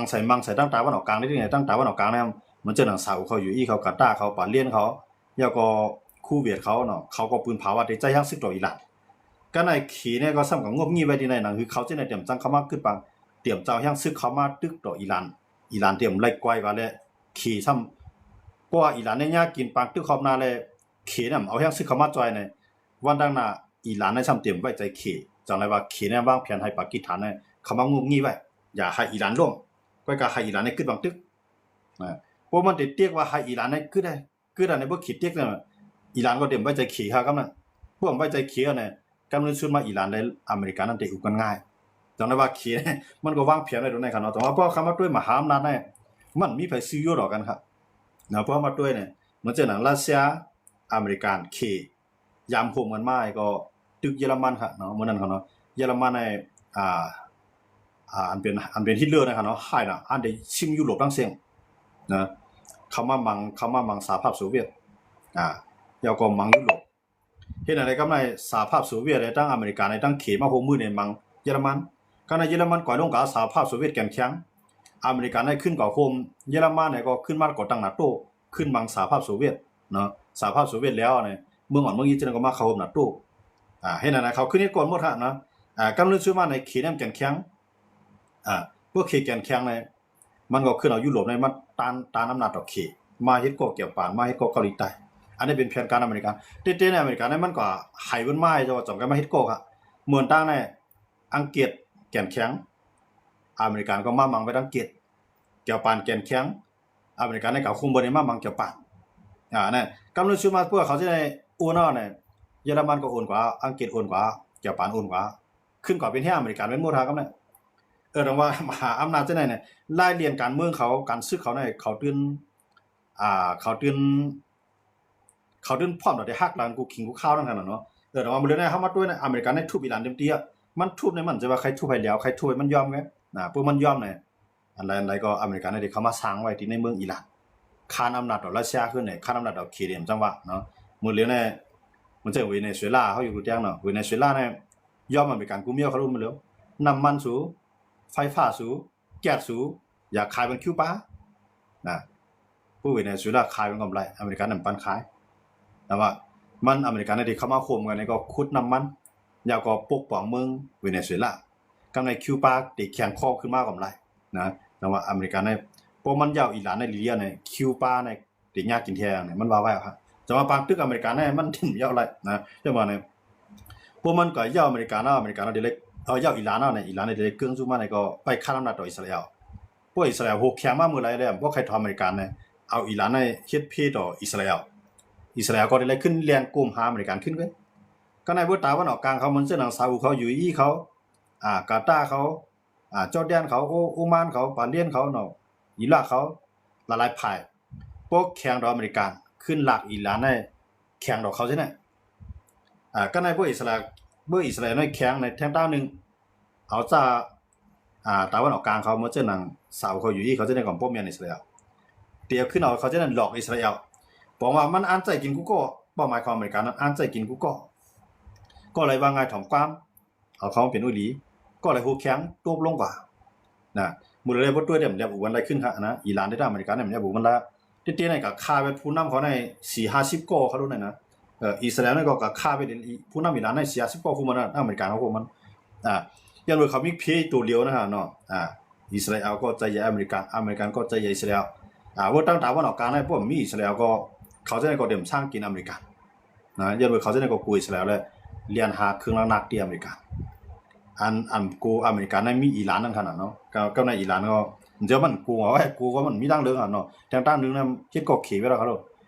ງໃສ່ ມັງໃສ່ທາງຕາວັນອອກກາງນີ້ ທາງຕາວັນອອກກາງນີ້ ມັນເຊິ່ງຫຍັງ ຊາອຸເຂົາ ຢູເອອີເຂົາ ກາຕາເຂົາ ບາເຣນເຂົາ ແລ້ວກໍຄູເວດເຂົາເນາະ ເຂົາກໍປືນເຜາວ່າໄດ້ຈ່າຍທາງເຊິ່ງຕໍ່ອີຣານ. ກັນໃນເຂນີ້ກໍສ່ຳກັບງົບງິ້ວໄວ້ທີ່ໃນໜັງ ຄືເຂົາຈະໄດ້ຕຽມຈັ່ງເຂົ້າມາກຶດບັງ ຕຽມເຈົ້າທາງເຊິ່ງເຂົ້າມາຕຶກຕໍ່ອີຣານ ອີຣານຕຽມໄລ່ກວາຍກວ່າແລ້ວ ເຂຊ້ຳ ເພາະວ່າອີຣານນີ້ຍາກກິນປາງຕຶກຄອບໜ້າແລ້ວ ເຂນຳເອົາທາງເຊິ່ງເຂົ້າມາຈ່ອຍໃນວັນທາງໜ້າ ອີຣານໃນຊ້ຳຕຽມໄວ້ໃຈເຂ ຈັ່ງໃດວ່າເຂໃນວາງແຜນໃຫ້ປາກິສຖານໃນເຂົ້າມາງົບງິ້ວໄວ້ ຢ່າໃຫ້ອີຣານລົ້ມ ກວຍກາໃຫ້ອີຣານໃນກຶດບັງຕຶກນະ ພວກມັນຕິດຕຽກວ່າໃຫ້ອີຣານໃນກຶດໃຫ້ ຄືອັນໃນບໍ່ຄິດຕຽກນະ ອີຣານກໍຕຽມໄວ້ໃຈເຂຄືກັນນັ້ນ ພວກໄວ້ໃຈເຂນະ ກຳລັງສຸດມາອີຣານແລະອາເມລິການັ້ນໄດ້ອຸກັນງ່າຍ ຈັ່ງໃດວ່າເຂ ມັນກໍວາງແຜນໄວ້ໂດຍໃນຂະເນາະ ແຕ່ວ່າພໍເຂົ້າມາດ້ວຍມະຫາອຳນາດໃນ ມັນມີໃຜຊື້ຢູ່ດອກກັນຄັບນະ ພໍມາດ້ວຍນີ້ ເໝືອນເຊັ່ນຫຍັງ ຣັດເຊຍ ອາເມລິກາ ເຂ ຍາມໂຮມກັນມາກໍຕຶກເຢຍລະມັນຄັບເນາະ ມື້ນັ້ນຄັບເນາະ ເຢຍລະມັນໃນ ອ່າ ອ່າ ອັນເປັນ ອັນເປັນຮິດເລີນະຄັບເນາະ ຮ້າຍນະ ອັນໄດ້ຊິມຢູໂຣບທັງເສັ້ນນະ ເຂົ້າມາມັງ ເຂົ້າມາມັງສະຫະພາບໂຊວຽດ ອ່າ ແລ້ວກໍມັງຢູໂຣບ ເຮັດແນວໃດກັບໃນສະຫະພາບໂຊວຽດ ແລະ ທັງອາເມລິກາ ແລະ ທັງເຂມາຮ່ວມມືໃນມັງເຢຍລະມັນ ຄັນໃນເຢຍລະມັນກວາຍລົງກໍສະຫະພາບໂຊວຽດແກ່ນແຂງ ອາເມລິກາໃນຂຶ້ນກໍໂຮມ ເຢຍລະມັນໃນກໍຂຶ້ນມາກໍ່ຕັ້ງນາໂຕ ຂຶ້ນມັງສະຫະພາບໂຊວຽດເນາະ ສະຫະພາບໂຊວຽດແລ້ວໃນ ເມືອງອ່ອນເມືອງອີກຈັ່ງໃດກໍມາເຂົ້າຮ່ວມນາໂຕ ອ່າ ເຮັດແນວໃດເຂົາຂຶ້ນເຮັດກ່ອນໝົດຫັ້ນນະ ອ່າ ກຳລັງສຸດມາໃນເຂແນມແກ່ນແຂງ ອ່າ ພວກເຂແກ່ນແຂງໃນ ມັນກໍຂຶ້ນເອົາຢູໂຣບໃນມາຕ້ານ ຕ້ານອຳນາດຕໍ່ເຂ ມາເຮັດກໍແກວປານ ມາເຮັດກໍເກົາຫຼີໃຕ້ ອັນນີ້ເປັນແຜນການອາເມລິກາ ແຕ່ໃນອາເມລິກາໃນມັນກໍໃຫ້ເພິ່ນມາໃຫ້ເຈົ້າ ເຈົ້າກໍມາເຮັດກໍຄະ ເໝືອນຕ່າງໃນ ອັງກິດແກ່ນແຂງ ອາເມລິກາກໍມາມັງໄວ້ທາງອັງກິດ ແກວປານແກ່ນແຂງ ອາເມລິກາໃນກໍຄົງບໍ່ໄດ້ມາມັງແກວປານ ອ່າ ນັ້ນ ກຳລັງສຸດມາພວກເຂົາຈະໄດ້ໂອນເອົາໃນ ເຢຍລະມັນກໍໂອນກວ່າ ອັງກິດໂອນກວ່າ ແກວປານໂອນກວ່າ ຂຶ້ນກວ່າເປັນແຮງອາເມລິກາເປັນໝົດຫາກັບນັ້ນ ເອີ ແຕ່ວ່າມະຫາອຳນາດຈະໄດ້ໃນ ລາຍລຽນການເມືອງເຂົາ ການສຶກເຂົາໃນ ເຂົາຕື່ນ ອ່າ ເຂົາຕື່ນ ເຂົາຕື່ນພ້ອມແລ້ວໄດ້ຫັກຫຼັງກູຄິງກູຄາວນັ້ນຫັ້ນນະເນາະ ເອີ ແຕ່ວ່າມື້ນີ້ເຮົາມາດ້ວຍນະ ອາເມລິກາໃນທຸບອີຣານເຕັມທີ່ ມັນທຸບໃນ ມັນຈະວ່າໃຄທຸບໃຫ້ແຫຼວ ໃຄທຸບໃຫ້ມັນຍອມໄງ ນະ ເພື່ອມັນຍອມໃນ ອັນໃດອັນໃດກໍອາເມລິກາໃນທີ່ເຂົາມາສ້າງໄວ້ທີ່ໃນເມືອງອີຣານ ຄານອຳນາດຕໍ່ຣັດເຊຍຄືໃນ ຄານອຳນາດຕໍ່ເຄເດມ ຈັ່ງວ່າເນາະ ມື້ເລວໃນ ມັນຈະເວເນຊູເອລາ ເຮົາຢູ່ຮູ້ແຈ້ງເນາະ ເວເນຊູເອລາໃນ ຍອມອາເມລິກາກູເມຍເຂົາຮູ້ມື້ເລວ ນ້ຳມັນສູ ໄຟຟ້າສູ ແກັດສູ ຢາກຂາຍເປັນຄິວປາ ນະ ຜູ້ເວເນຊູເອລາຂາຍເປັນກຳໄລ ອາເມລິການຳປັນຂາຍ ແຕ່ວ່າມັນ ອາເມລິກາໃນທີ່ເຂົ້າມາໂຮມກັນນີ້ກໍຂຸດນ້ຳມັນ ແລ້ວກໍປົກປ້ອງເມືອງເວເນຊູເອລາ ກັບໃນຄິວປາທີ່ແຂງຄໍຂຶ້ນມາກຳໄລນະ ແຕ່ວ່າອາເມລິກາໃນ ເພາະມັນຢາວອີຣານໃນລີເບຍໃນ ຄິວປາໃນ ທີ່ຍາກກິນແທ້ນີ້ ມັນວ່າໄວ້ວ່າ ຈະວ່າປາງຕຶກອາເມລິກາໃນ ມັນຖິ້ມຢາວໄຫຼນະ ຈັ່ງວ່ານີ້ ພວກມັນກໍຢາວອາເມລິກາເນາະ ອາເມລິກາເນາະ ໄດ້ເລີຍ ເອີ ຢາວອີຣານເນາະ ໃນອີຣານໄດ້ເລີຍເກິ່ງສູງມານີ້ ກໍໄປຄານອຳນາດຕໍ່ອິດສະຣາແອລ ພວກອິດສະຣາແອລໂຫແຂງມາມື້ໃດແລ້ວ ບໍ່ໃຄ່ທອດອາເມລິກາໃນ ເອົາອີຣານໃນເຮັດເພຕໍ່ອິດສະຣາແອລ ອິດສະຣາແອລກໍໄດ້ເລີຍຂຶ້ນແລ່ນກົມຫາອາເມລິກາຂຶ້ນເວີຍ ກໍໃນເບິດຕາວັນອອກກາງເຂົາ ມັນເຊັ່ນຫຍັງ ຊາອຸເຂົາ ຢູເອອີເຂົາ ອ່າ ກາຕາເຂົາ ອ່າ ຈໍແດນເຂົາ ໂອ ໂອມານເຂົາ ບາເຣນເຂົາເນາະ ອີຣາກເຂົາ ຫຼາຍໆຝ່າຍ ພວກແຂງຕໍ່ອາເມລິກາ ຂຶ້ນລາກອີຣານໃນແຂງຕໍ່ເຂົາຊີ້ນະ ອ່າ ກໍໃນພວກອິດສະຣາ ເມື່ອອິດສະຣາໃນແຂງໃນແທງດ້ານໜຶ່ງ ເອົາຈາກ ອ່າ ຕາວັນອອກກາງເຂົາ ເໝືອນເຊັ່ນຫຍັງ ຊາອຸເຂົາ ຢູເອອີເຂົາຈະໄດ້ກອງປ້ອມແມ່ນອິດສະຣາແອລ ຕຽວຂຶ້ນເອົາເຂົາຈະນັ້ນຫຼອກອິດສະຣາແອລ ບອກວ່າມັນອັນໃຈກິນກູກໍ ເປົ້າໝາຍຂອງອາເມລິການັ້ນອັນໃຈກິນກູກໍ ກໍເລີຍວ່າງ່າຍຖ່ອມກວ້າມ ເອົາເຂົາມາເປັນອຸລີ ກໍເລີຍໂຫແຂງຕົບລົງກວ່ານະ ມື້ເລີຍບໍ່ຕົວະໄດ້ ແລບອຸກັນໄດ້ຂຶ້ນຄະນະ ອີຣານໄດ້ ອາເມລິກາໄດ້ ແລບອຸກັນລະ ຕິດໆໃນກໍຂ້າເວດຜູ້ນຳເຂົາໃນສີ່ຫ້າສິບກໍເຂົາໂດນນັ້ນນະ ເອີ ອິດສະຣາແອລນັ້ນກໍ ກໍຂ້າເວດ ຜູ້ນຳອີຣານໃນສີ່ຫ້າສິບກໍ ຜູ້ມັນ ອາເມລິກາເຂົາ ຜູ້ມັນ ອ່າ ຢ້ານວ່າເຂົາມີເພໂຕດຽວນະເນາະ ອ່າ ອິດສະຣາແອລກໍໃຈໃຫຍ່ອາເມລິກາ ອາເມລິກາກໍໃຈໃຫຍ່ອິດສະຣາແອລ ອ່າ ເວີຕັ້ງຕາວັນອອກກາງໃນ ພວກມີອິດສະຣາແອລກໍ ເຂົາຈະໄດ້ກໍເດມສ້າງກິນອາເມລິກາ ນະ ຍ້ອນວ່າເຂົາຈະໄດ້ກໍກົວອິດສະຣາແອລ ແລະ ລຽນຫາເຄື່ອງໜັກໆທີ່ອາເມລິກາ ອັນ ອັນໂກອາເມລິກາໃນມີອີຣານນັ້ນຂະໜາດເນາະ ກໍ ກໍໃນອີຣານກໍ ເຈົ້າມັນໂກເອົາໄວ້ ໂກກໍມັນມີທາງເລືອກຫັ້ນເນາະ ແຕ່ທາງໜຶ່ງນະ ເຮັດກໍເຂໄວ້ແລ້ວເຂົາໂລດ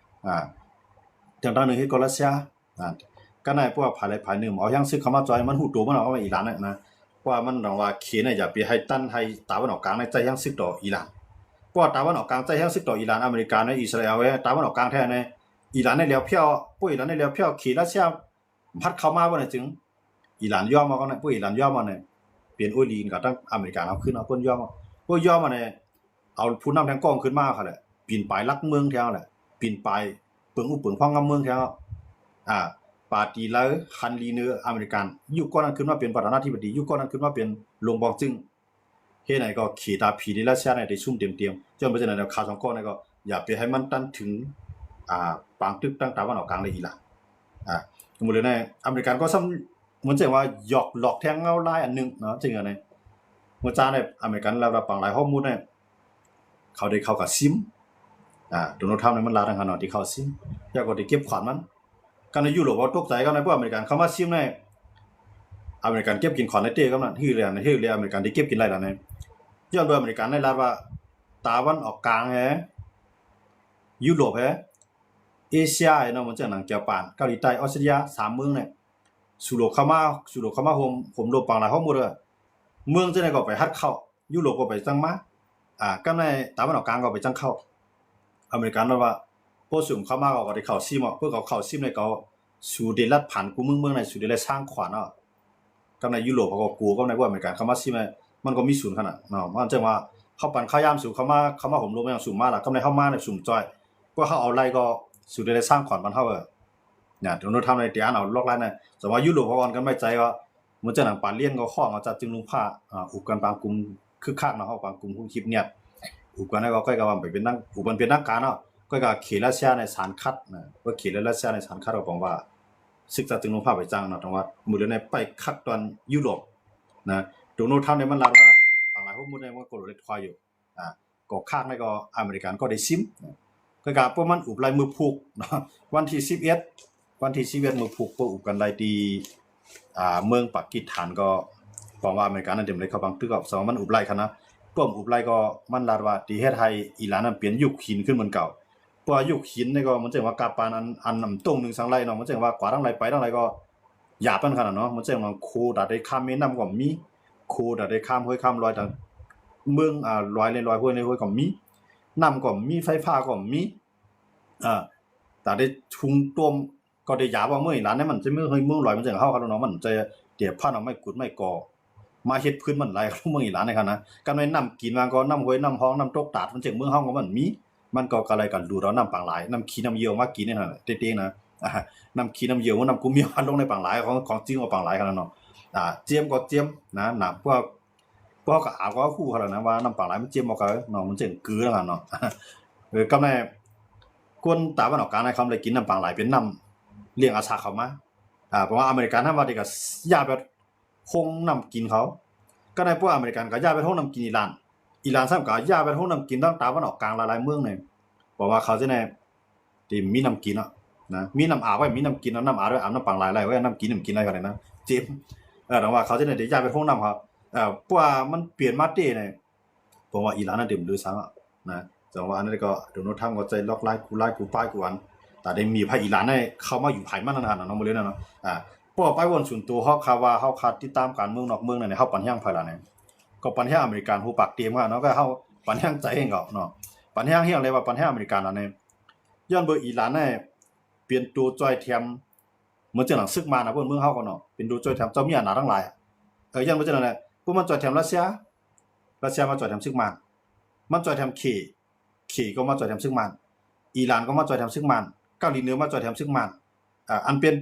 ອ່າ ແຕ່ທາງໜຶ່ງເຮັດກໍຣັດເຊຍ ອ່າ ກໍໃນພວກຝ່າຍໃດຝ່າຍໜຶ່ງ ເອົາແຮງສຶກເຂົ້າມາຊ່ອຍ ມັນຮູ້ໂຕມັນເອົາໄວ້ອີຣານນະ ເພາະວ່າມັນຕ້ອງວ່າເຂນະ ຢ່າໄປໃຫ້ຕັນໃຫ້ຕາວັນອອກກາງໃນໃຈແຮງສຶກຕໍ່ອີຣານ ເພາະວ່າຕາວັນອອກກາງໃຈແຮງສຶກຕໍ່ອີຣານ ອາເມລິກາໃນ ອິດສະຣາແອລ ຕາວັນອອກກາງແທ້ໃນ ອີຣານໃນແລ້ວແພ້ວ ພວກອີຣານໃນແລ້ວແພ້ວ ເຂຣັດເຊຍ ພັດເຂົ້າມາບໍ່ໄດ້ຈຶ່ງ ອີຣານຍອມເອົາກໍໄດ້ ພວກອີຣານຍອມເອົານີ້ ເປັນໂອລິນກັບທາງອາເມລິກາເຮົາຂຶ້ນເອົາ ເພິ່ນຍອມເອົາ ພວກຍອມເອົານີ້ ເອົາຜູ້ນຳແທງກ້ອງຂຶ້ນມາເຂົາແຫຼະ ປີນປາຍຫຼັກເມືອງແຖວແຫຼະ ປີນປາຍເປິງອຸເປິງພອງກຳເມືອງແຖວ ອາ ປາຕີໄລ ຄັນລີເນີ ອາເມລິກັນ ຍຸກກ່ອນນັ້ນຂຶ້ນມາເປັນປະທານາທິບໍດີ ຍຸກກ່ອນນັ້ນຂຶ້ນມາເປັນຫຼວງປອງຈຶງ ເຮັດໃດກໍເຂດຕາຜີນີ້ ຣັດເຊຍນີ້ໄດ້ຊຸມເຕັມໆ. ຍ້ອນເປັນຈັ່ງນັ້ນແລ້ວ ຂ້າສອງກອງນີ້ກໍຢ່າໄປໃຫ້ມັນຕັນເຖິງ ອ່າ ປາງຕຶກທາງຕາວັນອອກກາງ ແລະ ອີຣານ. ອ່າ ໝົດເລີຍນະ ອາເມລິກັນກໍສ່ຳ ເໝືອນຈັ່ງວ່າຢອກຫຼອກແທງເງົາລາຍອັນໜຶ່ງເນາະ ຈັ່ງນັ້ນ. ເມື່ອຈານນີ້ ອາເມລິກັນລາວວ່າປາງລາຍຮອກມຸດນີ້ ເຂົາໄດ້ເຂົ້າກະຊິມ ອ່າ ໂດນັລທຳນີ້ມັນລາວຫັ້ນເນາະ ທີ່ເຂົ້າຊິມ ແລ້ວກໍໄດ້ເກັບຂອນມັນ. ກັນໃນຢູໂຣບເຂົາຕົກໃຈກັນນະ ພວກອາເມລິກັນເຂົ້າມາຊິມໃນ ອາເມລິກັນເກັບກິນຂອນໃນເຕກັນນັ້ນ ຄືແລ້ວ ຄືແລ້ວອາເມລິກັນໄດ້ເກັບກິນໄດ້ລະນະ. ຍ້ອນວ່າອາເມລິກັນໄດ້ລັດວ່າ ຕາວັນອອກກາງແຮ ຢູໂຣບແຮ ເອເຊຍເນາະ ເໝືອນຈັ່ງໜັງຈາປານ ເກົາຫຼີໃຕ້ ອອສເຕຣເລັຍ ສາມເມືອງນີ້ ສູໂລກເຂົ້າມາ ສູໂລກເຂົ້າມາໂຮມ ໂຮມລົບປາງລາຍຮອກມຸດເດີ. ເມືອງຈັ່ງໃດກໍໄປຮັດເຂົ້າ ຢູໂຣບກໍໄປຈັ່ງມາ ອ່າ ກັບໃນຕາວັນອອກກາງກໍໄປຈັ່ງເຂົ້າ. ອາເມລິກັນວ່າ ພວກສູເຂົ້າມາ ເຂົາກໍໄດ້ເຂົ້າຊິມເນາະ ເພາະເຂົາເຂົ້າຊິມໃນເຂົາ ສູໄດ້ລັດຜ່ານກູເມືອງເມືອງໃນ ສູໄດ້ລະສ້າງຂວັນເນາະ. ກັບໃນຢູໂຣບເຂົາກໍກົວ ກັບໃນພວກອາເມລິກັນເຂົ້າມາຊິມໃນ ມັນກໍມີສູນຂະໜາດເນາະ. ມັນຈັ່ງວ່າ ເຂົາປັນເຂົ້າຢາມສູເຂົ້າມາ ເຂົ້າມາໂຮມລົບຫຍັງສູມາລະ ກັບໃນເຮົາມານີ້ສູມຈອຍ ພວກເຮົາເອົາໄລ່ກໍສູໄດ້ລະສ້າງຂວັນປານເຮົາເອີ. ນະ ໂດນັລທຳໄດ້ຕິອ່ານເອົາລັອກລາຍນະ ສຳວ່າຢູໂຣບເຂົາອ່ອນກັນໄວ້ໃຈກໍ ເໝືອນຈັ່ງໜັງປາລຽນກໍຮ້ອງເອົາຈັດຈຶ່ງລຸງພ້າ ອ່າ ອຸບກັນປາງກຸ່ມຄຶກຄັກເນາະ ເຮົາປາງກຸ່ມຮູ້ຄລິບນຽດ ອຸບກັນແລ້ວກໍໃກ້ກັບວ່າໄປເປັນນາງ ອຸບກັນເປັນທາງການເນາະ ກໍກະເຂດຣັດເຊຍໃນສານຄັດນະ ເພາະເຂດຣັດເຊຍໃນສານຄັດກໍບອກວ່າ ສຶກຈັດຈຶ່ງລຸງພ້າໄປຈັ່ງເນາະ ແຕ່ວ່າມື້ເດືອນໃນໄປຄັກຕອນຢູໂຣບນະ. ໂດນັລທຳນີ້ມັນລາວວ່າ ປາງລາຍຮອກມຸດນີ້ມັນກໍເລີຍຖອຍຢູ່ ອ່າ ກໍຄາກໃນກໍອາເມລິກັນກໍໄດ້ຊິມ ກໍກະພວກມັນອຸບໄລ່ມື້ພຸກເນາະ ວັນທີສິບເອັດ ວັນທີສິບເອັດມື້ພຸກ ພວກອຸບກັນໄລ່ທີ່ ອ່າ ເມືອງປາກິສຖານ ກໍຫວັງວ່າອາເມລິກັນນັ້ນຈະບໍ່ໄດ້ເຂົ້າບັງຕຶກ ສຳວ່າມັນອຸບໄລ່ຂະນະ ພວກມັນອຸບໄລ່ກໍມັນລາດວ່າຊິເຮັດໃຫ້ອີຣານນັ້ນປ່ຽນຍຸກຫີນຂຶ້ນເໝືອນເກົ່າ ເພາະວ່າຍຸກຫີນນີ້ກໍມັນຈັ່ງວ່າກາບປານອັນ ອັນ ອັນຕົງໜຶ່ງສັງໄລເນາະ ມັນຈັ່ງວ່າກວາດທາງໃດໄປທາງໃດກໍ ຢາບມັນຂະໜາດເນາະ ມັນຈັ່ງວ່າໂຄຕາໄດ້ຂ້າມແມ່ນ້ຳກໍມີ ໂຄຕາໄດ້ຂ້າມຫ້ວຍຂ້າມລອຍ ຕາມເມືອງ ອ່າ ລອຍໃນລອຍ ຫ້ວຍໃນຫ້ວຍກໍມີ ນ້ຳກໍມີ ໄຟຟ້າກໍມີ ເອີ ຕາໄດ້ທຸງຕົວມກໍໄດ້ຢາບວ່າເມືອງອີຣານນີ້ມັນຈະມີເມືອງລອຍ ມັນຈັ່ງເຮົາເນາະ ມັນຈະເດບພັນເອົາໄມ້ກຸດໄມ້ກໍ ມາເຮັດພື້ນມັນຫຼາຍເມືອງອີຣານນີ້ຫັ້ນນະ ກັບໃນນ້ຳກິນວ່າກໍນ້ຳຫ້ວຍນ້ຳຮ່ອງນ້ຳຕົກຕາດ ມັນຈັ່ງເມືອງເຮົາກໍມັນມີ ມັນກໍກະໄລກັນດູດເອົານ້ຳປາງລາຍ ນ້ຳຂີ້ນ້ຳເຫຍື້ອມາກິນນີ້ຫັ້ນແຫຼະ ເຕັງໆນະ ນ້ຳຂີ້ນ້ຳເຫຍື້ອ ນ້ຳກູເມຍ ລົງໃນປາງລາຍ ຂອງ ຂອງຈິງເອົາປາງລາຍຂະໜາດເນາະ ອ່າ ຈຽມກໍຈຽມນະ ນະ ພວກ ພວກກໍອາບກໍຮູ້ຂະໜາດນະວ່ານ້ຳປາງລາຍມັນຈຽມບໍ່ກະເນາະ ມັນຈັ່ງກືນະເນາະ ເອີ ກັບໃນຄົນຕາວັນອອກກາງໃນເຂົາໄດ້ກິນນ້ຳປາງລາຍເປັນນ້ຳລ້ຽງອາສາເຂົາມາ ອ່າ ເພາະວ່າອາເມລິກັນນຳວ່າເດັກກໍຢາກແບບ ໂຮງນ້ຳກິນເຂົາ ກໍໃນພວກອາເມລິກັນກໍຢາກໄປໂຮງນ້ຳກິນອີຣານ ອີຣານຊ້ຳກໍຢາກໄປໂຮງນ້ຳກິນທາງຕາວັນອອກກາງຫຼາຍໆເມືອງນີ້ ເພາະວ່າເຂົາຈະໄດ້ ທີ່ມີນ້ຳກິນເນາະ ນະ ມີນ້ຳອາບໄວ້ ມີນ້ຳກິນເນາະ ນ້ຳອາບໄວ້ອາບນ້ຳປາງລາຍໄດ້ ໄວ້ນ້ຳກິນ ນ້ຳກິນໄດ້ເທົ່າໃດນະ ເຈັບ ເອີ ແຕ່ວ່າເຂົາຈະໄດ້ ໄດ້ຢາກໄປໂຮງນ້ຳເຂົາ ເອີ ເພາະວ່າມັນປ່ຽນມາເຕນີ້ ເພາະວ່າອີຣານນັ້ນເຕັມຫຼືສັງເນາະ ນະ ແຕ່ວ່າອັນນັ້ນກໍໂດນັລທຳກໍໃຈລັອກລາຍກູລາຍກູປາຍກູອັນ ຕາໄດ້ມີພາກອີຣານໃຫ້ເຂົ້າມາຢູ່ພາຍມັນນັ້ນນະເນາະ ມື້ເລີຍນະເນາະ ອ່າ ເພາະວ່າປາຍວົນສ່ວນຕົວເຮົາຄາດວ່າ ເຮົາຄາດຕິດຕາມການເມືອງນອກເມືອງນັ້ນ ເຮົາປັນແຮງໃຜລະນີ້ ກໍປັນແຮງອາເມລິກັນ ຮູ້ປາກເຕັມວ່າເນາະ ກໍເຮົາປັນແຮງໃຈເອງກໍເນາະ ປັນແຮງຮຽກໄດ້ວ່າປັນແຮງອາເມລິກັນລະນີ້ ຍ້ອນເບິ່ງອີຣານນີ້ເປັນຕົວຈ່ອຍແຖມ ເໝືອນຈັ່ງໜັງຊຶກມານນະ ເພິ່ນເມືອງເຮົາກໍເນາະ ເປັນໂດຈ່ອຍແຖມເຈົ້າມີອຳນາດທັງຫຼາຍ ເອີ ຢ້ານບໍ່ຈັ່ງນັ້ນແຫຼະ ພວກມັນຈ່ອຍແຖມຣັດເຊຍ ຣັດເຊຍມາຈ່ອຍແຖມຊຶກມານ ມັນຈ່ອຍແຖມເຂ ເຂກໍມາຈ່ອຍແຖມຊຶກມານ ອີຣານກໍມາຈ່ອຍແຖມຊຶກມານ ເກົາຫຼີເໜືອມາຈ່ອຍແຖມຊຶກມານ ອ່າ ອັນເປັນ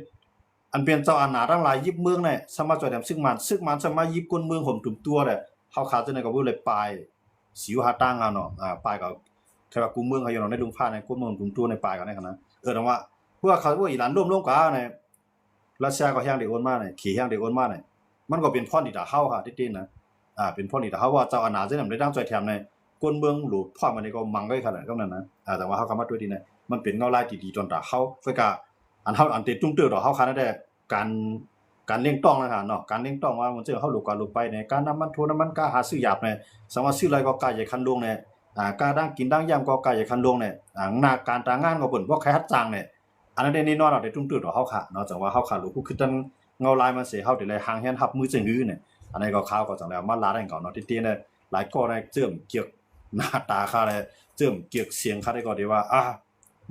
ອັນເປັນເຈົ້າອຳນາດທັງຫຼາຍຍຶດເມືອງແຫຼະ ສາມາດຈ່ອຍແຖມຊຶກມານ ຊຶກມານສາມາດຍຶດກົ້ນເມືອງໂຮມຕຸມຕົວແຫຼະ ເຮົາຂາດຈັ່ງໃດກໍບໍ່ໄດ້ປາຍ ສິວຫາຕ່າງເຮົາເນາະ ອ່າ ປາຍກໍ ແຄ່ວ່າກຸມເມືອງເຮົາຢູ່ເນາະ ໃນລຸງພາໃນກົ້ນເມືອງໂຮມຕຸມຕົວໃນປາຍກໍໄດ້ຫັ້ນນະ ເອີ ແຕ່ວ່າ ເມື່ອເຂົາ ເມື່ອອີຣານລົ້ມລົງກາໃນ ຣັດເຊຍກໍແຮງໄດ້ໂອນມາໃນ ເຂແຮງໄດ້ໂອນມາໃນ ມັນກໍເປັນພອນດີຕາເຮົາຫາ ເຕັງໆນະ ອ່າ ເປັນພອນດີຕາເຮົາ ວ່າເຈົ້າອຳນາດຈະນຳໄດ້ຕັ້ງຊ່ອຍແຖມໃນ ຄົນເມືອງຫຼວງພອງມັນນີ້ກໍມັງໄວ້ຂະໜາດກຳນັ້ນນະ ອ່າ ແຕ່ວ່າເຮົາກໍມາຕົວະດີໃນ ມັນເປັນເງົາລາຍທີ່ດີຕໍ່ຕາເຮົາ ເພາະກາ ອັນເຮົາ ອັນເຕັມຕຸ້ມເຕີດອກເຮົາຂະໜາດໃດ ການ ການເລັ່ງຕ້ອງນະເນາະ ການເລັ່ງຕ້ອງວ່າມັນຈະເຮົາຫຼວງກາຫຼວງໄປໃນ ການ້ຳມັນໂທ ນ້ຳມັນກາ ຫາຊື້ຢາບໃນ ສາມາດຊື້ໄດ້ກໍກາໃຫຍ່ຄັນຫຼວງໃນ ອ່າ ກາດ້າງກິນດ້າງຢາມກໍກາໃຫຍ່ຄັນຫຼວງໃນ ອ່າ ໜ້າການຕາງານກໍເພິ່ນບໍ່ໃຄ່ຮັບຈ້າງໃນ ອັນນັ້ນແນ່ນອນເອົາໄດ້ຕຸ້ມຕື່ມຕໍ່ເຮົາຄະເນາະ ຈັ່ງວ່າເຮົາຄະຮູ້ຄືກັນເງົາລາຍມັນເສ ເຮົາໄດ້ແລະຫາງຮຽນຮັບມືຈັ່ງຮືເນ ອັນນີ້ກໍຂ່າວກໍຈັ່ງແລ້ວມາລາດໃຫ້ເຂົາເນາະ ທີ່ຈິງແລ້ວຫຼາຍກໍໄດ້ເຈີ້ມເກືອກໜ້າຕາຄະແລະເຈີ້ມເກືອກສຽງຄະໄດ້ກໍໄດ້ວ່າ ອາ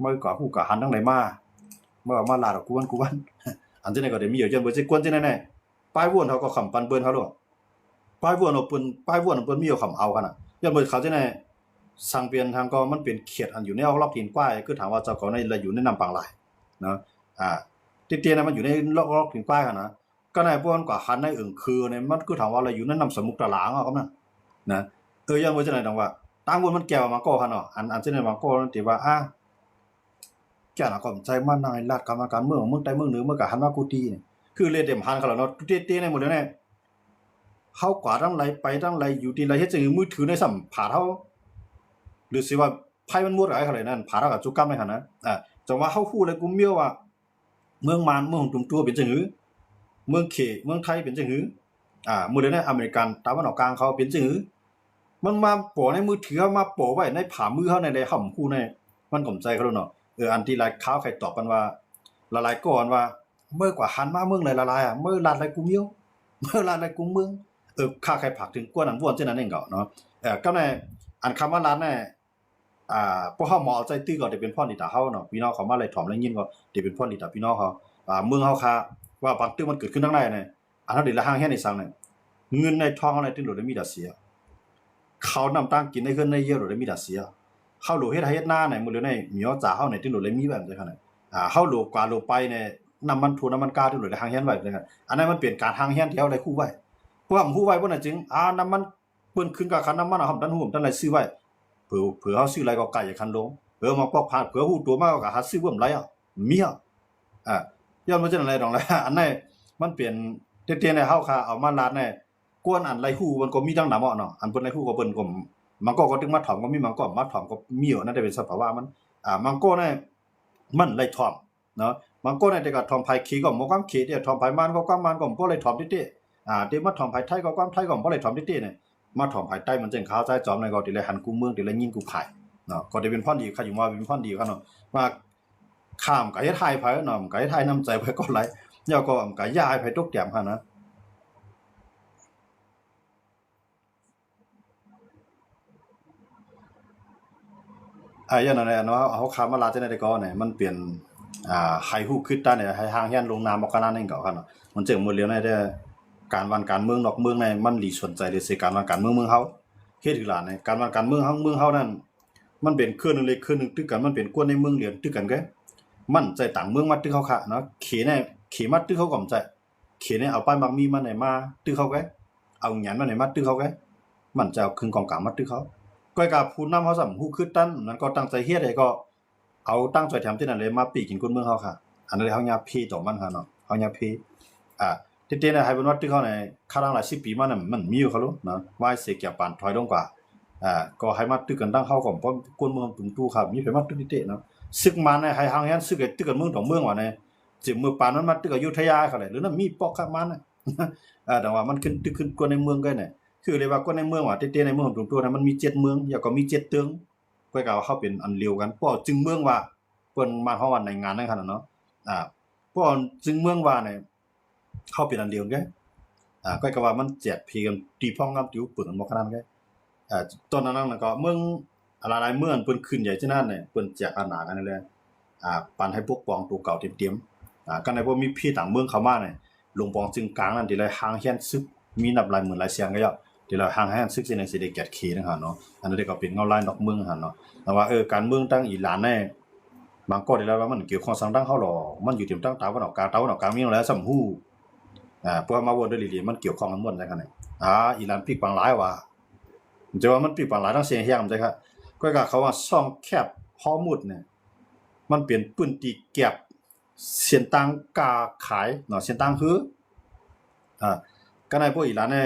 ມັນກໍຮູ້ກະຫັນທາງໃດມາ ມາ ມາລາດອອກກູວັນກູວັນ ອັນຈັ່ງໃດກໍໄດ້ມີຢູ່ ຍ້ອນບໍ່ຊິກວນຈັ່ງໃດແນ່ ປາຍວນເຮົາກໍຄຳປັນເບິ່ນເຮົາໂລດ ປາຍວນເຮົາເພິ່ນ ປາຍວນເພິ່ນມີຢູ່ຄຳເອົາຫັ້ນນະ ຍ້ອນບໍ່ເຂົາຈັ່ງໃດ ສັງເປັນທາງກໍມັນເປັນເຂດອັນຢູ່ໃນອອກລັອກຫີນກວ້າຍ ຄືຖາມວ່າເຈົ້າເຂົາໃນລະຢູ່ໃນນ້ຳປາງລາຍເນາະ ອາ ຕິດຕຽນນະ ມັນຢູ່ໃນລອກ ລອກຫີນກວ້າຍຫັ້ນນະ ກໍໃນພວກມັນກວ່າຫັນໃນເອີງຄືໃນ ມັນຄືຖາມວ່າລະຢູ່ໃນນ້ຳສະໝຸກຕະຫຼາງເອົາກຳນັ້ນ ນະ. ເອີ ຍ້ອນວ່າຈັ່ງໃດດອງວ່າ ຕ່າງຄົນມັນແກ່ວມາກໍຫັ້ນເນາະ ອັນ ອັນເຊັ່ນນັ້ນມາກໍທີ່ວ່າ ອາ ແກ່ວນະກໍໃຈມານັ່ງໃຫ້ລັດການບ້ານການເມືອງເມືອງໃຕ້ເມືອງເໜືອ ເມື່ອກະຫັນມາກູຕີນີ້ ຄືເລດເຕັມຫັນເຂົາແລ້ວເນາະ ເຕໆໃນໝົດແລ້ວແນ່. ເຮົາກວາດທາງໃດໄປທາງໃດ ຢູ່ທີ່ໃດ ເຮັດຈັ່ງໃດ ມືຖືໃນສຳພາດເຮົາ ຫຼືຊິວ່າໄຟມັນໝົດຫຼາຍເທົ່າໃດນັ້ນ ພາດເຮົາກະຈຸກຳໃນຫັ້ນນະ. ອາ ຈັ່ງວ່າເຮົາຮູ້ແລ້ວກຸມມຽວວ່າ ເມືອງມານ ເມືອງຂອງຕຸມຕົວເປັນຈັ່ງຫື ເມືອງເຂ ເມືອງໄທເປັນຈັ່ງຫື ອາ ມື້ເດຍໃນອາເມລິກັນຕາເວັນອອກກາງເຂົາເປັນຈັ່ງຫື ມັນມາປໍໃນມືຖືເຮົາ ມາປໍໄວ້ໃນຝ່າມືເຮົາໃນໃດ ເຮົາບໍ່ຮູ້ໃນ ມັນກໍບໍ່ໃຈເຂົາເນາະ. ເອີ ອັນທີ່ຫຼາຍຂ່າວໃຄ່ຕອບກັນວ່າ ຫຼາຍໆກໍອັນວ່າ ເມື່ອກວ່າຫັນມາເມືອງຫຼາຍໆອະ ເມື່ອລາດຫຼາຍກຸມເມືອງ ເມື່ອລາດຫຼາຍກຸມເມືອງ. ເອີ ຂ້າໃຄ່ຝາກເຖິງກວນອັນວອນເຊັ່ນນັ້ນເອງເກາະເນາະ. ເອີ ກັບໃນອັນຄຳວ່າລາດໃນ ອ່າ ພວກເຮົາມາເອົາໃຈຕື້ກໍໄດ້ເປັນພອນດີຕາເຮົາເນາະ ພີ່ນ້ອງເຂົາມາໄລ່ຖອມໄລ່ຍິນກໍໄດ້ເປັນພອນດີຕາພີ່ນ້ອງເຮົາ. ອ່າ ເມືອງເຮົາຄ່າວ່າບາງຕຶກມັນເກີດຂຶ້ນທາງໃດນະ ອັນເຮົາໄດ້ລະຫາງແຮນອີ່ສັງນະ ເງິນໃນທອງເຮົາໃນຕຶງໂດດໄດ້ມີແຕ່ເສຍ ເຂົ້ານ້ຳຕາງກິນໃນເຮືອນໃນເຮືອໂດດໄດ້ມີແຕ່ເສຍ. ເຮົາໂຫຼເຮັດໄຮ່ເຮັດນາໃນມື້ເລີຍໃນມີອາຈາເຮົາໃນຕຶງໂດດໄດ້ມີແບບໃດຂະໜາດ ອ່າ ເຮົາໂຫຼກວ່າໂຫຼໄປໃນນ້ຳມັນຖົ່ວນ້ຳມັນກາຈຶ່ງໂດດໄດ້ຫາງແຮນໄວ້. ອັນນັ້ນມັນເປັນການຫາງແຮນທີ່ເຮົາໄດ້ຮູ້ໄວ້ ເພາະວ່າຮູ້ໄວ້ບໍ່ນັ້ນຈຶ່ງ ອ່າ ນ້ຳມັນ ເພິ່ນຂຶ້ນກາຄັນນ້ຳມັນ ເຮົາບໍ່ທັນຮູ້ ບໍ່ທັນໄດ້ຊື້ໄວ້ ເຜີ ເຜີເຮົາຊື້ຫຼາຍກໍກາຍຢ່າຄັນລົງ ເຜີມາກອກຜ່ານ ເຜີຮູ້ຕົວມາກໍຫາຊື້ບໍ່ໄດ້ອະ ມີອະ ອາ ຍ້ອນວ່າຈັ່ງໃດດອງລະ ອັນໃດມັນເປັນເຕັກໆໃນເຮົາຄ່າເອົາມາລາດໃນ ກວນອັນໄລ່ຮູ້ມັນກໍມີຕັ້ງນຳເນາະ ອັນເພິ່ນໄລ່ຮູ້ກໍເພິ່ນກໍ ບາງກໍກໍຕຶງມາຖອມກໍມີ ບາງກໍມາຖອມກໍມີ ອັນນັ້ນໄດ້ເປັນສະພາວະມັນ ອາ ບາງກໍໃນ ມັນໄລ່ຖອມ ເນາະ ບາງຄົນອາດຈະກະຖ່ອມໄຜເຂກໍບໍ່ຄວາມເຂເດ້ ຖ່ອມໄຜມານກໍຄວາມມານກໍບໍ່ໄດ້ຖອມເຕະໆ ອາ ເດມາຖອມໄຜໄທກໍຄວາມໄທກໍບໍ່ໄດ້ຖອມເຕະໆ ມາຖອມໄຜໃຕ້ມັນຈຶ່ງຂາວຊາຍຈອມນັ້ນກໍເດໄດ້ຫັນກຸມເມືອງ ເດໄດ້ຍິນກຸມໄຜເນາະ ກໍເດເປັນພອນດີ ຂ້າຈຶ່ງວ່າເປັນພອນດີຂະເນາະ ວ່າຂ້າມກະເຮັດຮ້າຍໃຜເນາະ ກະເຮັດຮ້າຍນ້ຳໃຈໃຜກໍຫຼາຍ ແລ້ວກໍກະຢ່າໃຫ້ໃຜຕົກແຕ້ມຫັ້ນນະ. ອາ ຢ່າງນັ້ນແຫຼະເນາະ ເຮົາ ເຮົາຄາມມາລາຈະໄດ້ກໍແນ ມັນເປັນ ອາ ໃຫ້ຮູ້ຄຶດຕາແນ ໃຫ້ຮ່າງຮຽນລົງນາມອອກກະນານເອງເກາະເນາະ ມັນຈຶ່ງໝົດແລ້ວໃນແຕ່ການບ້ານການເມືອງນອກເມືອງໃນ ມັນຫຼີສົນໃຈເລີຍເສຍການບ້ານການເມືອງເມືອງເຮົາ ເຮັດຄືຫຼານໃນການບ້ານການເມືອງເຮົາ ເມືອງເຮົານັ້ນ ມັນເປັນເຄື່ອງໜຶ່ງເລັກເຄື່ອງໜຶ່ງຕຶກກັນ ມັນເປັນກວນໃນເມືອງຫຼຽນຕຶກກັນເກ ມັນໃຊ້ຕ່າງເມືອງມາຕຶກເຮົາຄະເນາະ ເຂໃນ ເຂມາຕຶກເຮົາກໍບໍ່ໃຊ້ ເຂນີ້ເອົາປ້າຍໝາກມີມັນໃຫ້ມາຕຶກເຮົາແກ ເອົາຫຍັນມັນໃຫ້ມາຕຶກເຮົາແກ ມັນຈະເອົາເຄື່ອງກອງກາງມາຕຶກເຮົາ ກ້ອຍກະຜູ້ນຳເຮົາຊ້ຳຮູ້ຄຶດຕັນ ນັ້ນກໍຕັ້ງໃຈເຮັດໃຫ້ກໍເອົາຕັ້ງໃຈແຖມທີ່ນັ້ນເລີຍມາປີ້ກິນຄົນເມືອງເຮົາຄ່ະ ອັນນັ້ນເຮົາຢ່າເພຕໍ່ມັນຄ່ະເນາະ ເຮົາຢ່າເພ ອາ ເຕະໆໃຫ້ເພິ່ນມາຕຶກເຮົາໃນຄາຫຼັງຫຼາຍສິບປີມານັ້ນ ມັນມີຢູ່ຄ່ະລູກເນາະ ວາຍເສກຽປານຖອຍລົງກວ່າ ອາ ກໍໃຫ້ມາຕຶກກັນຕັ້ງເຮົາກໍບໍ່ ຄົນເມືອງຕຸງຕູ້ຄ່ະ ມີໃຜມາຕຶກເຕະເນາະ ສຶກມາໃນໃຫ້ຮ່າງຮຽນ ສຶກໃຫ້ຕຶກກັນເມືອງຕໍ່ເມືອງວ່າໃນ ຊິເມື່ອປານມັນມາຕຶກອະຍຸທຍາເຂົາແຫຼະ ຫຼືນັ້ນມີປອກຄັກມານະ ເອີ ແຕ່ວ່າມັນຂຶ້ນຕຶກຂຶ້ນກວນໃນເມືອງກໍແນ່ ຄືເລີຍວ່າກວນໃນເມືອງວ່າ ເຕເຕໃນເມືອງຂອງຕົວນັ້ນ ມັນມີເຈັດເມືອງ ແລ້ວກໍມີເຈັດເຕີງ ຂ້ອຍກໍວ່າເຮົາເປັນອັນລຽວກັນ ເພາະຈຶ່ງເມືອງວ່າ ເພິ່ນມາເຮົາວ່າໃນງານນັ້ນຂະໜາດເນາະ ອາ ເພາະຈຶ່ງເມືອງວ່ານີ້ ເຮົາເປັນອັນດຽວກັນ ອາ ຂ້ອຍກໍວ່າມັນແຈກເພກັນ ຕີພອງງາມຕິວເປິງກັນບໍ່ຂະໜາດນັ້ນ ອາ ຕອນນັ້ນນະກໍເມືອງ ຫຼາຍໆເມືອງເພິ່ນຂຶ້ນໃຫຍ່ຈະນັ້ນ ເພິ່ນແຈກອຳນາດກັນແລ້ວ ອາ ປັນໃຫ້ປົກປ້ອງຕົວເກົ່າເຕັມໆ ອາ ກັນໃນບໍ່ມີເພຕ່າງເມືອງເຂົ້າມານີ້ ຫຼວງປອງຈຶ່ງກາງນັ້ນ ທີ່ລະຫາງແຮນສຶກ ມີນັບຫຼາຍໝື່ນຫຼາຍແສນກໍຢ່າ ທີ່ລະຫາງແຮນສຶກຊິໄດ້ ຊິໄດ້ແກດເຂນະຫາເນາະ ອັນນັ້ນກໍເປັນເງົາລາຍນອກເມືອງຫັ້ນເນາະ ແຕ່ວ່າ ເອີ ການເມືອງທາງອີຣານນີ້ ບາງກໍໄດ້ລະວ່າມັນກ່ຽວຂ້ອງສັງທາງເຮົາຫຼໍ ມັນຢູ່ເຕັມທາງຕາວັນອອກກາງ ຕາວັນອອກກາງມີແລ້ວຊ້ຳຮູ້ ອາ ພວກເຮົາມາເວົ້າໂດຍຫຼີ່ໆ ມັນກ່ຽວຂ້ອງກັນໝົດຈັ່ງຊັ້ນ ອາ ອີຣານປີກປາງຫຼາຍວ່າ ແຕ່ວ່າມັນປີກປາງຫຼາຍທັງເສຍງແຮງ ແຕ່ກະ ກໍກະເຂົາວ່າຊ່ອງແຄບຮອມຸດນີ້ ມັນເປັນພື້ນທີ່ແກບເສັ້ນທາງຄ້າຂາຍເນາະ ເສັ້ນທາງເຮືອ ອາ ກະໃນພວກອີຣານນີ້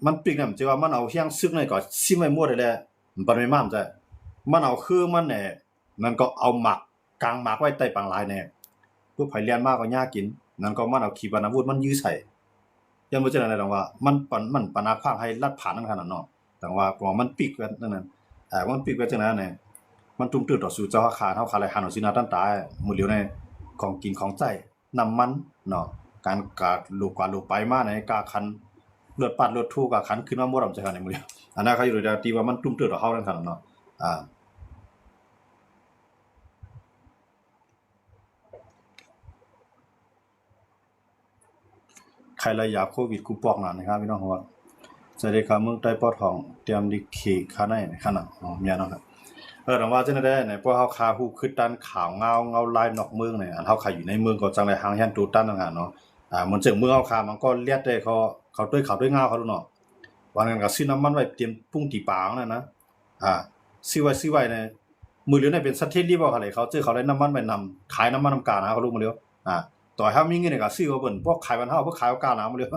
ມັນປີກນັ້ນ ແຕ່ວ່າມັນເອົາແຮງຊຶກນັ້ນກໍຊິມໄວ້ໝົດແຫຼະ ມັນບໍ່ແມ່ນມານະ ມັນເອົາເຮືອມັນແຫຼະ ນັ້ນກໍເອົາໝາກ ກາງໝາກໄວ້ໃຕ້ປາງລາຍແນ່ ເພື່ອໃຜແລ່ນມາກໍຫຍ້າກິນ ນັ້ນກໍມັນເອົາຂີປະນາວຸດມັນຢື້ໃສ່ ຢ້ານບໍ່ເຊັ່ນນັ້ນແຫຼະ ແຕ່ວ່າມັນປະ ມັນປະນາຂວາງໃຫ້ລັດຜ່ານນັ້ນຂະໜາດເນາະ ແຕ່ວ່າເພາະວ່າມັນປິກໄວ້ນັ້ນ ເອີ ມັນປິກໄວ້ຈັ່ງນັ້ນແຫຼະ ມັນຕຸ້ມຕື່ມຕໍ່ສູ້ເຈົ້າ ເຮົາຂາ ເຮົາຂາໄລ່ຫັນເອົາຊີນາຕັນຕາ ມື້ດຽວໃນຂອງກິນຂອງໃຊ້ ນ້ຳມັນເນາະ ການກາໂລກກາໂລໄປມາໃນກາຄັນ ເລືອດປາດເລືອດໂທກາຄັນຂຶ້ນມາໝົດ ອຳຈະການໃນມື້ດຽວ ອັນນັ້ນເຂົາຢູ່ໃນທີ່ວ່າມັນຕຸ້ມຕື່ມຕໍ່ເຮົານັ້ນຂະໜາດເນາະ ອາ ໄຂ້ລະຢາໂຄວິດກູປອກນານນະຄັບ ພີ່ນ້ອງ ເພາະວ່າ ສະເດັດຂ້າເມືອງໃຕ້ປອດຫ້ອງ ຕຽມລິເຄຂ້າໃນນະຄັບ ອໍ ແມ່ນເນາະ ເອີ ແຕ່ວ່າຈັ່ງໃດໃນ ພວກເຮົາຄາຮູ້ຄຶດຕັນຂ່າວງາວ ເງົາລາຍນອກເມືອງນີ້ ອັນເຮົາຄາຢູ່ໃນເມືອງກໍຈັ່ງໄດ້ຫ່າງແຮນໂຕຕັນນະຄັບເນາະ ອາ ມັນເຊິ່ງເມືອງເຮົາຄາ ມັນກໍລຽດໄດ້ ເຂົາ ເຂົາໂຕຍຂ່າວໂຕຍງາວເຂົາເນາະ ບາດນັ້ນກໍຊື້ນ້ຳມັນໄວ້ຕຽມປຸງຕີປານັ້ນນະ ອ່າ ຊື້ໄວ້ ຊື້ໄວ້ໃນ ມື້ລຽວນີ້ເປັນສະເຖດລີບໍ່ ເຂົາເລີຍ ເຂົາເຈີເຂົາໄດ້ນ້ຳມັນໄວ້ນຳ ຂາຍນ້ຳມັນນຳການະ ເຂົາລົງມາເລີຍ ອ່າ ຕໍ່ໃຫ້ເຮົາມີເງິນກໍຊື້ເອົາເພິ່ນ ພວກຂາຍບ້ານເຮົາ ພວກຂາຍເອົາການນະ ມາເລີຍ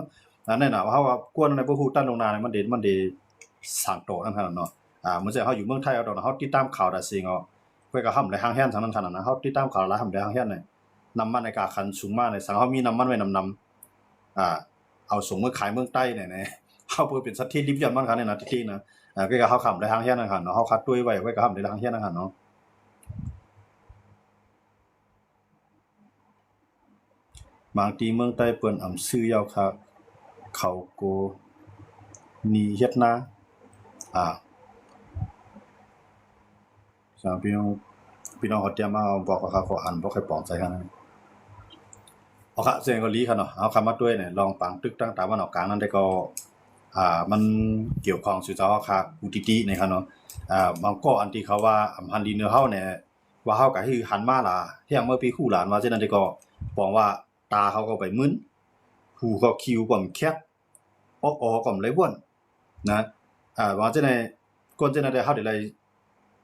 ອັນນັ້ນນະ ເຮົາວ່າກວນໃນບໍ່ຮູ້ຕັນລົງນາ ມັນເດ ມັນເດ ສ້າງໂຕນັ້ນຂະເນາະ ອ່າ ເມື່ອໃດເຮົາຢູ່ເມືອງໄທເຮົາ ເຮົາຕິດຕາມຂ່າວດາເຊງເອົາ ຂ້ອຍກໍຫ້າມໄດ້ຫ້າງແຮນທາງນັ້ນຂະໜາດນະ ເຮົາຕິດຕາມຂ່າວຫຼາຍ ຫ້າມໄດ້ຫ້າງແຮນນະ ນ້ຳມັນໃນກາຄັນສູງມາໃນ ສັງເຮົາມີນ້ຳມັນໄວ້ນຳໆ ອ່າ ເອົາສົ່ງເມືອງຂາຍເມືອງໃຕ້ແດ່ແນ່ ເຮົາເພື່ອເປັນສະເຖດລີຍ້ອນມັນຂະໜາດນັ້ນນະ ທີ່ຈິງນະ ອ່າ ກໍເຮົາຫ້າມໄດ້ຫ້າງແຮນນະ ເຮົາຂາດຕົວໄວ້ ຂ້ອຍກໍຫ້າມໄດ້ຫ້າງແຮນນະເນາະ. ບາງທີເມືອງໃຕ້ເພິ່ນອຳຊື້ເຍົາຄະ ເຂົາໂກນີເຮັດນາ ອ່າ ສາມ ພີ່ນ້ອງ ພີ່ນ້ອງເຂົາຕຽມມາບອກວ່າ ຂ້ອຍກໍອ່ານບໍ່ຄ່ອຍປອງໃຈຂະໜາດນັ້ນ ເອົາຄະ ເຊິ່ງກໍດີຄະເນາະ ເອົາຄະ ມາດ້ວຍນີ້ ລອງປາງຕຶກທາງຕາວັນອອກກາງນັ້ນໄດ້ກໍ ອ່າ ມັນກ່ຽວຂ້ອງສູ່ເຈົ້າເຮົາຄະ ອຸຕິຕິນີ້ຄະເນາະ ອ່າ ບາງກໍອັນທີ່ເຂົາວ່າ ອຳຫັນດີເນີເຮົານີ້ ວ່າເຮົາກະຄືຫັນມາລະ ແຮງເມື່ອປີຄູຫຼານວ່າຊັ້ນນັ້ນເດກໍ ປອງວ່າຕາເຮົາກໍໄປມຶນ ຫູກໍຄິວກໍແຄບ ອອກອອກໍໄດ້ວນນະ ອ່າ ວ່າຈັ່ງໃດ ກ່ອນຈັ່ງໃດເຮົາໄດ້ໄລ່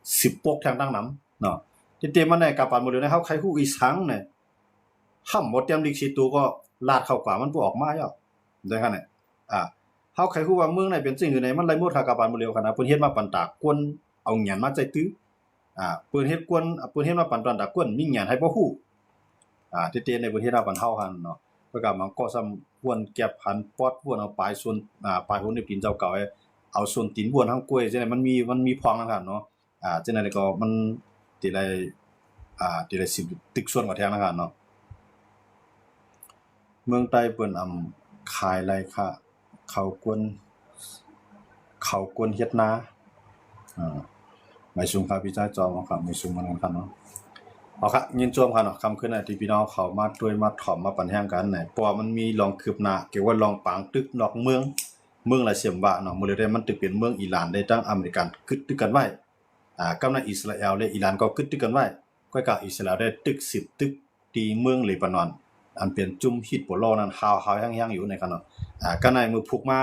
ສືບປົກແທງຕັ້ງນຳເນາະ ທີ່ເຕັມມາໃນກາປານໝົດເລີຍນະ ເຮົາໃຄຮູ້ອີ່ສັງນະ ຫ້າມບໍ່ຕຽມລິກຊິໂຕກໍລາດເຂົ້າກວ່າ ມັນບໍ່ອອກມາແລ້ວ ຈັ່ງຊັ້ນນະ ອ່າ ເຮົາໃຄຮູ້ວ່າເມືອງໃດເປັນຈັ່ງໃດ ມັນໄລ່ໝົດຄະ ກາປານໝົດເລີຍຄະນະ ເພິ່ນເຮັດມາປັນຕາກວນ ເອົາຫຍັນມາໃຈຕື້ ອ່າ ເພິ່ນເຮັດກວນ ເພິ່ນເຮັດມາປັນຕາກວນ ມີຫຍັນໃຫ້ບໍ່ຮູ້ ອ່າ ທີ່ເຕັມໃນເພິ່ນເຮັດມາປັນເຮົາຫັ້ນເນາະ ແລ້ວກໍມັນກໍຊ້ຳວນແກັບຫັນປອດ ວນເອົາປາຍສົ້ນ ອ່າ ປາຍຫົວນິ້ວຕີນເຈົ້າເກົ່າ ເອົາສົ້ນຕີນວນທັງກ້ວຍ ຈັ່ງໃດມັນມີ ມັນມີພອງນຳກັນເນາະ ອ່າ ຈັ່ງໃດກໍມັນ ທີ່ໄດ້ ອ່າ ທີ່ໄດ້ສິບຕຶກສ່ວນກວ່າແທງນະຄັບເນາະ ເມືອງໃຕ້ເພິ່ນອຳຂາຍໄລ່ຄະ ເຂົາກວນ ເຂົາກວນເຮັດນາ ອ່າ ໄໝສູງຄະ ພີ່ຊາຍຈອມ ເອົາຄະ ໄໝສູງມານຳກັນເນາະ ເອົາຄະ ຍິນຊົມຄະເນາະ ຄ່ຳຄືນນີ້ທີ່ພີ່ນ້ອງເຂົ້າມາຊ່ວຍມາຖ່ອມມາປັນແຮງກັນນະ ເພາະວ່າມັນມີລອງຄືບໜ້າກ່ຽວກັບລອງປາງຕຶກນອກເມືອງ ເມືອງລະເຊມວະເນາະ ມື້ເດ ມັນຖືເປັນເມືອງອີຣານໄດ້ ທັງອາເມລິກັນກຶດຕຶກກັນໄວ້ ອ່າ ກັບໃນອິດສະຣາແອລ ແລະ ອີຣານກໍກຶດຕຶກກັນໄວ້ ກໍກະອິດສະຣາແອລໄດ້ຕຶກສືບຕຶກທີ່ເມືອງເລບານອນ ອັນເປັນຈຸ້ມຮິດໂບລານັ້ນ ຮ້າວໆແຮງໆຢູ່ໃນຂະນະ ອ່າ ກະໃນມື້ພຸກມາ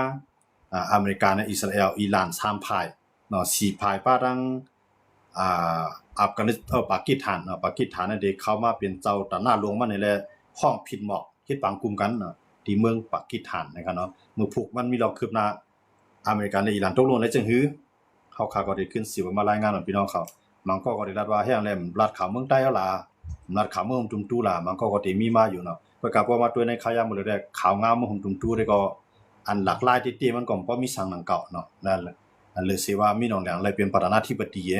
ອ່າ ອາເມລິກາ ແລະ ອິດສະຣາແອລ ອີຣານ ສາມຝ່າຍເນາະ ສີ່ຝ່າຍ ປະທັງ ອ່າ ອັຟການິສ ເອີ ປາກິສຖານເນາະ ປາກິສຖານນັ້ນເດ ເຂົ້າມາເປັນເຈົ້າຕາໜ້າຫຼວງມັນນີ້ແຫຼະ ຮ້ອງຜິດໝອກ ເຮັດບາງກຸ່ມກັນເນາະ ທີ່ເມືອງປາກິສຖານນະຄັບເນາະ ມື້ພຸກມັນມີລອງຄືບໜ້າ ອາເມລິກາ ແລະ ອີຣານຕົກລົງໄດ້ຈັ່ງຮື ເຮົາຂ້າກໍໄດ້ຂຶ້ນສືບມາລາຍງານໃຫ້ພີ່ນ້ອງເຂົາ ບາງກໍກໍໄດ້ລັດວ່າແຮງແລ້ວ ລັດຂ່າວເມືອງໃຕ້ເຮົາລະ ລັດຂ່າວເມືອງຫຸມຕຸມຕູລະ ບາງກໍກໍໄດ້ມີມາຢູ່ເນາະ ເພິ່ນກໍບໍ່ມາຕົວໃນຂ່າວຍາມມື້ເດ ຂ່າວງາມເມືອງຫຸມຕຸມຕູເດກໍ ອັນຫຼາກຫຼາຍຕິເຕ ມັນກໍບໍ່ມີສັງໜັງເກົ່າເນາະ ນັ້ນແຫຼະ ອັນເລີຍຊິວ່າມີໜອງແດງໄດ້ເປັນປະທານາທິບໍດີເດ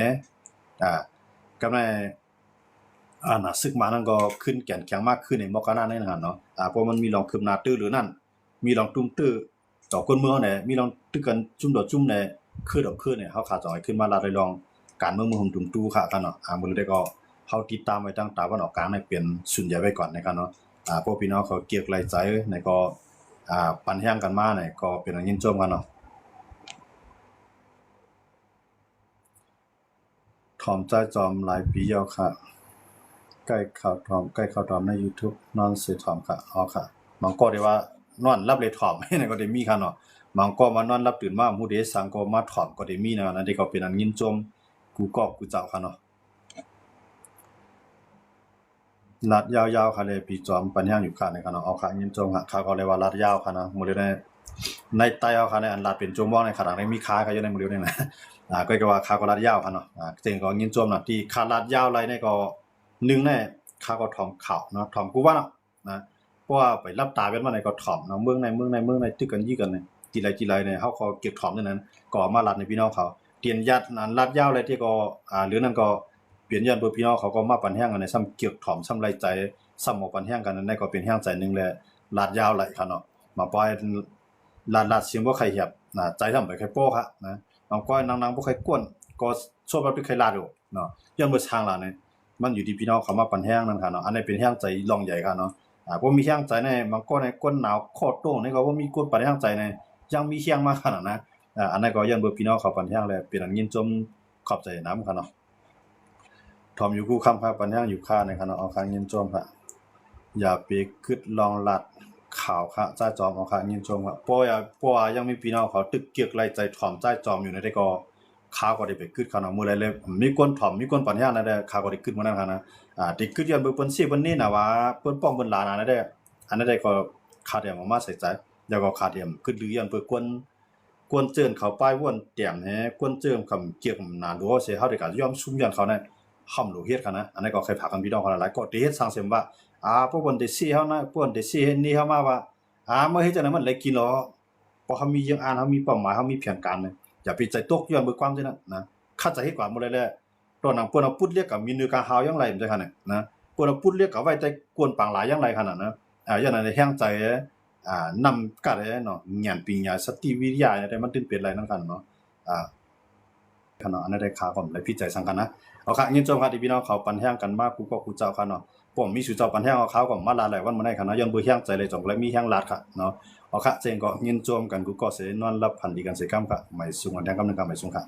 ອ່າ ກັບໃນ ອັນນະ ສຶກມານັ້ນກໍຂຶ້ນແກ່ນແຂງມາຂຶ້ນໃນມໍກະລານີ້ນະຄັບເນາະ ອ່າ ເພາະມັນມີລອງຄືບໜ້າຕື່ມຫຼືນັ້ນ ມີລອງຕຸ້ມຕື້ຕໍ່ຄົນເມືອງແດ່ ມີລອງຕຶກກັນຈຸ້ມຕໍ່ຈຸ້ມແດ່ ຄືຕໍ່ຄືແດ່ ເຮົາຂ້າຈະໃຫ້ຂຶ້ນມາລາດລອຍລອງການເມືອງເມືອງຫຸມຕຸມຕູຄະຄັບເນາະ ອ່າ ມື້ນີ້ກໍເຮົາຕິດຕາມໄວ້ທາງຕາວັນອອກກາງໃຫ້ເປັນສູນໃຫຍ່ໄວ້ກ່ອນນະຄັບເນາະ ອ່າ ພວກພີ່ນ້ອງເຂົາກຽກໄລ່ໃຈໃນກໍ ອ່າ ປັນແຮງກັນມາໃນກໍເປັນອັນຍິນຊົມຄັບເນາະ ຖອມຊາຍຈອມຫຼາຍປີແລ້ວຄະ ໃກ້ເຂົ້າຖອມ ໃກ້ເຂົ້າຖອມໃນຢູທູບ ນອນເສຖອມຄະ ອໍຄະ ບາງກໍໄດ້ວ່ານອນຫຼັບເລີຍຖອມ ນັ້ນກໍໄດ້ມີຄະເນາະ ບາງກໍມານອນຫຼັບຕື່ນມາບໍ່ຮູ້ເດສັງກໍມາຖອມກໍໄດ້ມີນະ ອັນນີ້ກໍເປັນອັນຍິນຊົມກູ່ກອກກູ່ເຈົ້າຄະເນາະ ລາດຍາວໆ ຄະເລີຍ ປີຈອມປັນຍັງຢູ່ຄະ ໃນຄະເນາະ ເອົາຄະ ຍິນຊົມຄະ ຂ້າກໍເລີຍວ່າລາດຍາວຄະເນາະ ມື້ເລີຍໃນ ໃນໃຕ້ເຮົາຄະ ໃນອັນລາດເປັນຊົ່ວໂມງໃນຂະໜາດໃນມີຄາຄະຢູ່ໃນມື້ເລີຍນີ້ນະ ອ່າ ກໍຄືວ່າຂ້າກໍລາດຍາວຄະເນາະ ອ່າ ເຊິ່ງກໍຍິນຊົມນະ ທີ່ຂ້າລາດຍາວໄຫຼນີ້ກໍ ໜຶ່ງແນ່ ຂ້າກໍຖອມຂ່າວເນາະ ຖອມກູ່ວັນເນາະ ນະ ເພາະວ່າໄປຫຼັບຕາແມ່ນວ່າໃດກໍຖອມເນາະ ເມືອງໃນ ເມືອງໃນ ເມືອງໃນ ຕຶກກັນຍິງກັນນີ້ ທີໃດທີໃດນີ້ ເຮົາກໍເກັບຖອມນັ້ນ ກໍເອົາມາລາດໃຫ້ພີ່ນ້ອງເຂົາ ຕຽນຍາດນັ້ນລາດຍາວແລ້ວ ທີ່ກໍ ອ່າ ຫຼືນັ້ນກໍເປັນຍ້ອນເພື່ອພີ່ນ້ອງເຂົາກໍມາປັນແຮງກັນ ຊ້ຳເກັບຖອມ ຊ້ຳໄລ່ໃຈ ຊ້ຳເອົາປັນແຮງກັນ ນັ້ນກໍເປັນແຮງໃຈໜຶ່ງແຫຼະ ລາດຍາວໄຫຼເຂົາເນາະ ມາປ່ອຍ ລາດ ລາດສຽງບໍ່ໃຄ່ແຮບນະ ໃຈທຳໄປໃຄ່ປໍ້ຄະນະ ບາງກ້ອຍນັ່ງໆບໍ່ໃຄ່ກວນ ກໍຊວບແບບທີ່ໃຄ່ລາດຢູ່ເນາະ ຍ້ອນບໍ່ຊ່າງລາດນີ້ ມັນຢູ່ທີ່ພີ່ນ້ອງເຂົາມາປັນແຮງນັ້ນຄະເນາະ ອັນນີ້ເປັນແຮງໃຈລອງໃຫຍ່ຄະເນາະ ອ່າ ບໍ່ມີແຮງໃຈໃນ ບາງກ້ອຍໃນກວນໜາວຄໍຕົງນີ້ກໍບໍ່ມີກວນປັນແຮງໃຈໃນ ຍັງມີແຮງມາຂະໜາດນະ ອ່າ ອັນນັ້ນກໍຍ້ອນເບິ່ງພີ່ນ້ອງເຂົາປັນແຮງແລະ ເປັນອັນຍິນຊົມຂອບໃຈນຳຄະເນາະ ຖ່ອມຢູ່ຄູ່ຄຳຄະ ປັນແຮງຢູ່ຄະໃນຄະເນາະ ເອົາຄະ ຍິນຊົມຄະ ຢ່າໄປຄິດລອງລາດຂ ຂ່າວຄະ ຈາຍຈອມ ເອົາຄະ ຍິນຊົມຄະ. ເພາະວ່າ ເພາະວ່າຍັງມີພີ່ນ້ອງເຂົາຕຶກກຽກໄລ່ໃຈຖ່ອມຈາຍຈອມຢູ່ໃນໃດກໍ ຂ້າກໍໄດ້ໄປກຶດຄະເນາະ. ມື້ໃດແລ້ວມີຄົນຖ່ອມ ມີຄົນປັນແຮງໃນໃດ ຂ້າກໍໄດ້ກຶດມື້ນັ້ນຄະນະ. ອ່າ ໄດ້ກຶດຍ້ອນເບິ່ງເພິ່ນຊີ້ເພິ່ນນີ້ນະວ່າ ເພິ່ນປ້ອງເພິ່ນຫຼານນະໃດ ອັນໃດກໍຂາດແອມເອົາມາໃສ່ໃຈ ແລ້ວກໍຂາດແອມກຶດລືຍ້ອນເພິ່ນກວນ ກວນເຈີນເຂົ້າໄປວນແຕ້ມແຮ ກວນເຈີນຄຳກຽກໜາຫຼວງເສຍ ເຮົາໄດ້ການຍອມຊຸມຍ້ອນເຂົານະ ຫ້ຳຫຼວງເຮັດຄະນະ. ອັນນັ້ນກໍໃຫ້ຝາກກັນພີ່ນ້ອງເຮົາຫຼາຍໆ ກໍໄດ້ເຮັດສ້າງເສມວ່າ ອາ ພວກເພິ່ນໄດ້ຊີ້ເຮົານະ ພວກເພິ່ນໄດ້ຊີ້ເຮັດນີ້ເຮົາມາວ່າ ອາ ມາເຮັດຈັ່ງໃດມັນໄດ້ກິນຫຼໍ ເພາະເຮົາມີຢຽງອ່ານ ເຮົາມີເປົ້າໝາຍ ເຮົາມີແຜນການນະ ຢ່າໄປໃຈຕົກຍ້ອນເບິ່ງຄວາມຈັ່ງນັ້ນນະ. ຄັນຈະເຮັດກວ່າໝົດແລ້ວແຫຼະ ຕອນນັ້ນເພິ່ນເອົາປຸດເລັກກັບມີເນື້ອກາງຫາວຍັງໄລ ຈັ່ງຊັ້ນນະ ເພິ່ນເອົາປຸດເລັກກັບໄວ້ແຕ່ກວນປາງຫຼາຍຍັງໄລຂະໜາດນະ. ອາ ຢ່າງນັ້ນແຮງໃຈ ອ່າ ນຳກັດເນາະ ຍານປີຍາ ສະຕິວິທະຍາ ແຕ່ມັນຈຶ່ງເປັນໄລນຳກັນເນາະ. ອ່າ ຂະເນາະ ອັນນັ້ນໄດ້ຂ່າວກໍໄດ້ຜິດໃຈສັງກັນນະ. ເອົາຄະ ຍິນຊົມຄະ ທີ່ພີ່ນ້ອງເຂົາປັນແຮງກັນມາ ກູ່ກໍກູ່ເຈົ້າຄະເນາະ. ປ້ອມມີສູ່ເຈົ້າປັນແຮງເອົາ ຂ່າວກໍມາຫຼາຍໆວັນມື້ໃນຄະເນາະ ຍ້ອນເບິ່ງແຮງໃຈເລີຍ ຈັ່ງກໍເລີຍມີແຮງຫຼາດຄະເນາະ. ເອົາຄະ ເຊັ່ນກໍຍິນຊົມກັນ ກູ່ກໍເສຍນອນຫຼັບຝັນດີກັນເສຍກຳຄະ. ໄໝສູງອັນແທງກຳໜຶ່ງຄະ ໄໝສູງຄະ.